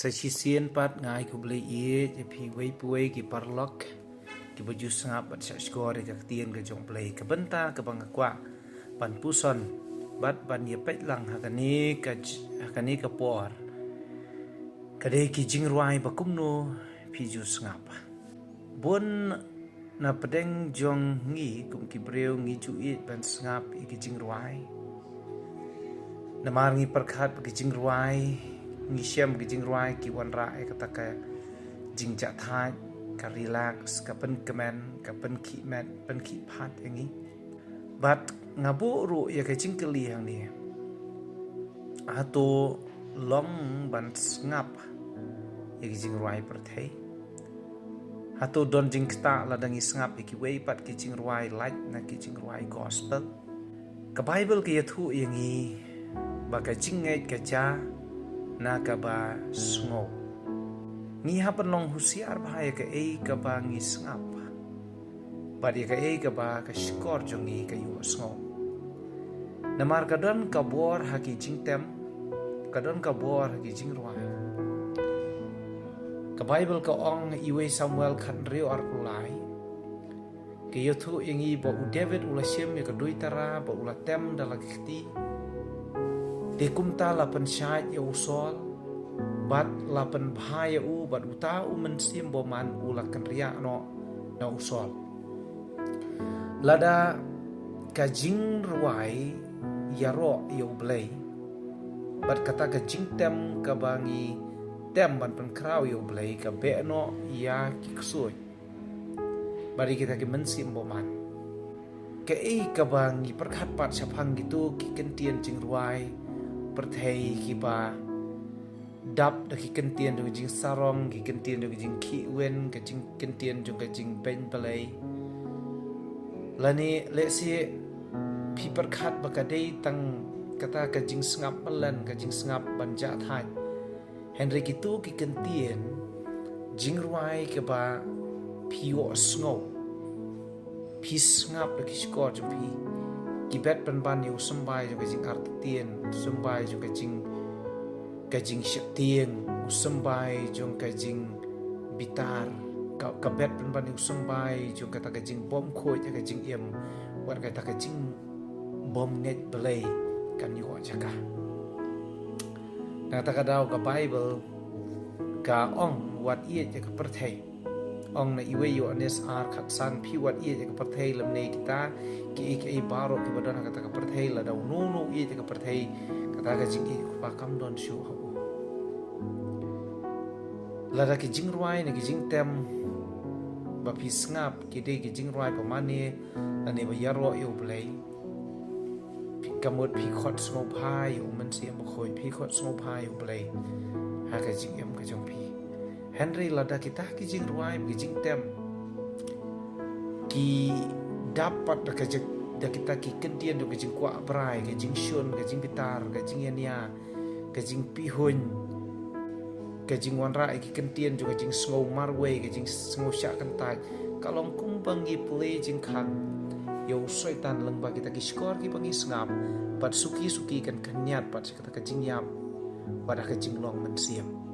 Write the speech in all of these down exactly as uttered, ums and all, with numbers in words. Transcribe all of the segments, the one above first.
Sa shisien pat nga ai khublei ïa phi wei pa wei ki paralok kiba ju sngap bad shah shkor ïa ka ktien ka jong U Blei. Ka bynta kaba nga kwah ban puson bad ban ïa peit lang ha kane ka j-, ha kane ka por, ka dei ki jingrwai ba kumno phi ju sngap. Bun na pdeng jong ngi kum ki briew ngi ju ïeit ban sngap ïa ki jingrwai. Namar ngi pyrkhat ba ki jingrwai, ngi shem ki jingrwai ki wanrah ïa kata ka jingjahthait, ka relax, ka pynkmen, ka pynkhih met, pynkhih phat ïa ngi. Bad nga buh ruh ïa ka jingkylli hangne. Hato long ban sngap ïa ki jingrwai pyrthei? Hato don jingktah lada ngi sngap ïa kiwei pat ki jingrwai lait na ki jingrwai gospel? Ka Baibl ka ïathuh ïa ngi ba ka jingngeit ka jia na kaba sngew. Ngi hap ban long husiar bha ïa kaei kaba ngi sngap bad ïa kaei kaba ka shkor jong ngi ka ïohsngew. Namar ka don ka bor ha ki jingtem, ka don ka bor ha ki jingrwai. Ka Baibl ka ong ha Iwei Samuel khathynriew arphew lai, ka ïathuh ïa ngi ba u David u la shim ïa ka duitara bad u la tem da la ki kti. Te kumta la pynshait ïa u Saul bad la pynbha ïa u, bad uta u Mynsiem Bymman u la kynriah noh na u Saul. Lada ka jingrwai ïaroh ïa U Blei bad kata ka jingtem kaba ngi tem ban pynkhraw ïa U Blei ka beh noh ïa ki ksuid bad ïa kita ki mynsiem bymman. Kaei kaba ngi pyrkhat pat shaphang kito ki kyntien jingrwai pyrthei kiba dap da ki kyntien jong ka jingsarong, ki kyntien jong ka jingkhih win, ka jing, kyntien jong ka jingbeiñ Blei? Lane lehse phi pyrkhat ba ka dei tang kata ka jingsngap mlien, ka jingsngap ban jahthait. Hynrei kito ki kyntien jingrwai kaba phi ïohsngew, phi sngap da ki shkor jong phi, ki bet pynban ïa u symbai jong ka jingartatien, u symbai jong ka jing, ka jingsheptieng, u symbai jong ka jingbitar, ka, ka bet pynban ïa u symbai jong kata ka jingbymkhuid ïa ka jingim, wat kata ka jingbymngeit Blei kan ïoh jaka. Na kata ka daw ka Baibl ka ong wat ïeit ïa ka pyrthei. Ong na Iwei Ïoannis ar khatsan, phi wat ïeit ïa ka pyrthei lymne kita kiei kiei baroh kiba don ha kata ka pyrthei. Lada uno uno u ïeit ïa ka pyrthei, kata ka jingïeit u Kpa kam don shuh ha u. Lada ki jingrwai ne ki jingtem ba phi sngap ki dei ki jingrwai ba mane lane ba ïaroh ïa U Blei, phi, ka mut phi khot sngewbha ïa u Mynsiem Bakhuid, phi khot sngewbha ïa U Blei ha ka jingim ka jong phi. Hynrei lada kita ki jingrwai, ki jingtem ki dap pat da ka jing, da kita ki kyntien jong ka jingkwah brai, ka jingshun, ka jingbitar, ka jingïania, ka jingpihuiñ, ka jingwanrah ïa ki kyntien jong ka jingsngew marwei, ka jingsngew shah kyntait, ka long kumba ngi plie jingkhang ïa u Soitan lyngba kita ki shkor kiba ngi sngap, bad suki suki kan khynñiat pat sha kata ka jingïap bad ha ka jinglong mynsiem.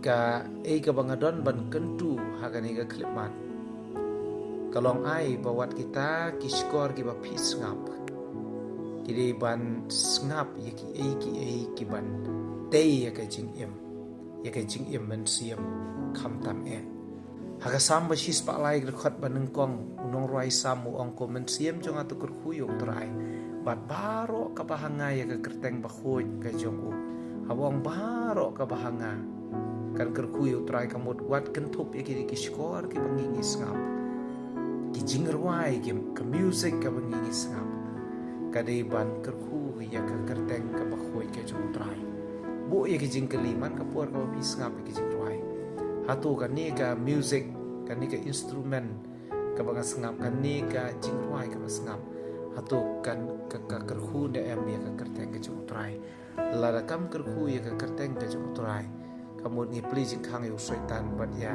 Kaei kaba nga don ban kyntu ha kane ka khyllipmat ka long ai ba wat kita ki shkor kiba phi sngap ki dei ban sngap ïa kiei kiei kiban tei ïa ka jingim, ïa ka jingim mynsiem khamtam eh. Ha ka Salm ba shispah lai, ka dkhot ba nyngkong, u nongrwai Salm u ong, ko Mynsiem jong nga, to kyrkhu ïa U Trai, bad baroh kaba ha nga ïa ka kyrteng bakhuid ka jong u. Haba ong baroh kaba ha nga kan kyrkhu ïa U Trai, ka mut wat kynthup ïa ki, ki shkor kiba ngi, ngi sngap, ki jingrwai, ki, ka music kaba ngi, ngi sngap, ka dei ban kyrkhu ïa ka kyrteng kaba khuid ka jong U Trai. Buh ïa ki jingkylli man ka por kaba phi sngap ïa ki jingrwai, hato kane ka music, kane ka instrument kaba nga sngap, kane ka jingrwai kaba sngap, hato kan ka, ka kyrkhu ne em ïa ka kyrteng ka jong U Trai? Lada kam kyrkhu ïa ka kyrteng ka jong U Trai, ka mut ngi plie jingkhang ïa u Soitan bad ïa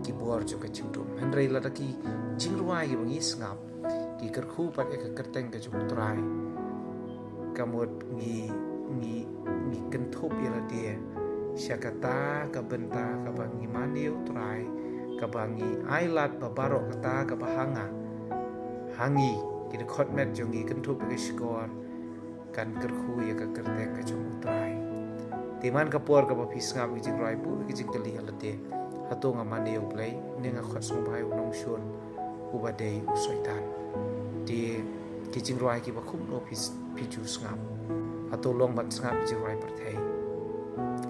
ki bor jong ka jingdum. Hynrei lada ki jingrwai kiba ngi sngap ki kyrkhu pat ïa ka kyrteng ka jong U Trai, ka mut ngi, ngi, ngi kynthup ïa lade sha kata ka bynta kaba ngi mane ïa u Trai, kaba ngi ai lad ba baroh kata kaba ha nga, ha ngi, ki dkhot met jong ngi, kynthup ïa ka shkor, kan kyrkhu ïa ka kyrteng ka jong u Trai. Te man ka por kaba phi sngap ïa ka jingrwai, buh ïa ka jingkylli ha lade: Hato nga mane ïa u Blei, ne nga khot sngewbha ïa u nongshun uba dei u Soitan? Te ki jingrwai kiba kumno phi, phi ju sngap? Hato long ban sngap ïa ka jingrwai pyrthei?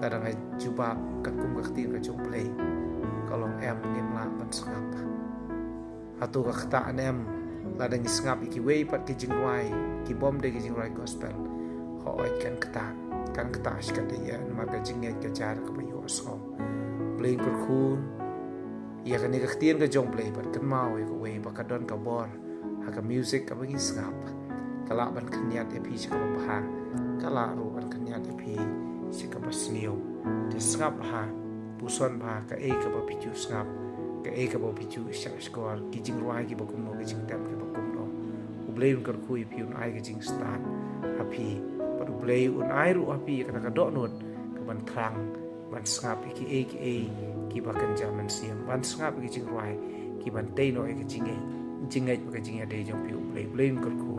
Lada nga jubab katkum ka ktien ka jong u Blei, ka long em, ngim lah ban sngap. Hato ka ktah ne em, lada ngi sngap ïa kiwei pat ki jingrwai kibym dei ki jingrwai gospel? Hooid, kan ktah, kan ktah shikatdei ïa, namar ka jingngeit ka jar kaba ïohsngew. Blei un kyrkhu ïa kane ka ktien ka jong u Blei bad kynmaw ïa kawei ba ka don ka bor ha ka music kaba ngi sngap. Ka lah ban khyndiat ïa phi sha kaba bha, ka lah ruh ban khyndiat ïa phi sha kaba sniew. Te sngap bha, puson bha kaei kaba phi ju sngap, kaei kaba phi ju shahshkor, ki jingrwai kiba kumno, ki jingtep kiba kumno. U Blei un kyrkhu ïa phi, un ai ka jingstad ha phi. Bad u Blei un ai ruh ha phi ïa kata ka dohnud kaban thrang ban sngap ïa kiei kiei kiba kynja mynsiem, ban sngap ïa ki jingrwai kiban tei noh ïa ka jingngeit, jingngeit bad ka jingïadei jong phi ïa u Blei. U Blei un kyrkhu.